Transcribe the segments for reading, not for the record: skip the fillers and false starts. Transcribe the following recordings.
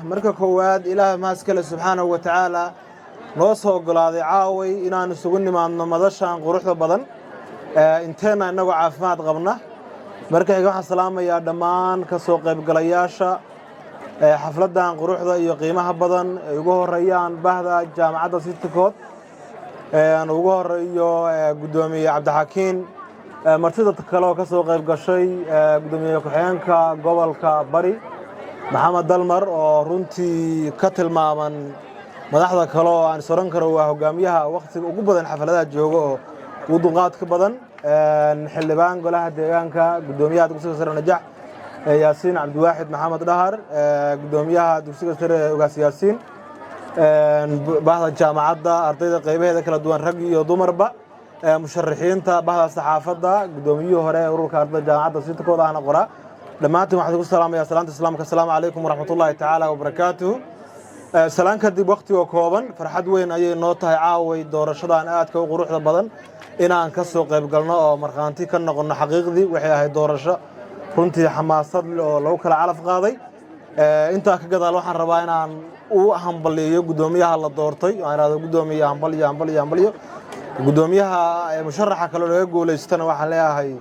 Marka koowaad, Ilaah mahadskale subxaanahu wa tacaala noo soo oggolaaday caaway inaan isugu nimaadno madashan quruxda badan, inteenna innagoo caafimaad qabna. Marka xiga, waxaan salaamayaa dhammaan ka soo qaybgalayaasha xafladdan quruxda iyo qiimaha badan, ay ugu horeeyaan bahda jaamacadda Citycot, ugu horeeyo guddoomiye Cabdixakiin, martida kale oo ka soo qayb gashay, guddoomiye ku-xigeenka gobolka Bari Maxamed Dalmar, oo runtii ka tilmaaman madaxda kale oo aan is oran karo waa hogaamiyaha wakhtiga ugu badan xafladaha jooga oo ugu dulqaadka badan, xildhibaan golaha deegaanka, guddoomiyaha dugsiga sare Najax Yaasiin Cabdiwaaxid Maxamed Dhahar, guddoomiyaha dugsiga sare Ogaas Yaasiin, bahda jaamacadda, ardayda qaybaheeda kala duwan, rag iyo dumarba, musharaxiinta, bahda saxaafadda, guddoomiyihii hore ee ururka ardayda jaamacadda Citycot ahna qoraa, dhammaantiin waxaan ku salaamayaa salaanta Islaamka: asalaamu calaykum waraxmatullaahi tacaala wabarakaatuhu. Salaan kadib, wakhtigoo kooban, farxad weyn ayay noo tahay caaway doorashadan aadka u quruxda badan inaan ka soo qayb galno oo markhaanti ka noqonno. Xaqiiqdii waxay ahayd doorasho runtii xamaasad oo lagu kala calaf qaaday. Intaa ka gadaal, waxaan rabaa inaan u hambaliyo guddoomiyaha la doortay, aan ihahdo: guddoomiye, hambalyo, hambalyo, hambalyo. Guddoomiyaha musharaxa kaloo laga guulaystana waxaan leeyahay: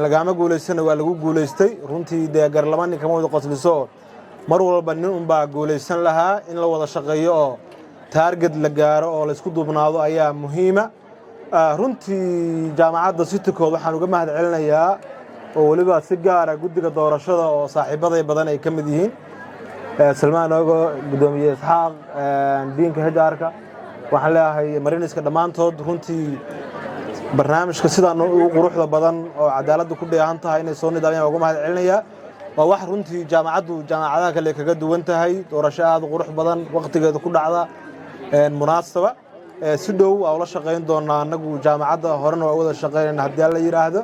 lagaama guulaystana, waa lagu guulaystay. Runtii dee garlama nin kama wada qosliso, mar walba nin unbaa guulaysan lahaa. In la wada shaqeeyo oo target la gaaro oo laysku duubnaado ayaa muhiima. Runtii jaamacadda Citycot waxaan uga mahad celinayaa, oo weliba si gaara guddiga doorashada oo saaxiibaday badan ay ka mid yihiin, Salmaan Ogo, guddoomiye Isxaaq, dean-ka HR-ka, waxaan leeyahay mariniska dhammaantood, runtii barnaamijka sidaan ugu quruxda badan oo cadaaladda ku dheehan tahay inay soo nidaamiyaan uga mahad celinayaa. Waa wax runtii jaamacaddu jaamacadaha kale kaga duwan tahay, doorasho aad u qurux badan, waqtigeeda ku dhacda, munaasaba. Si dhow waa ula shaqayn doonaa annagu jaamacadda, horena waa wada shaqaynayna haddii Alla yidhaahdo.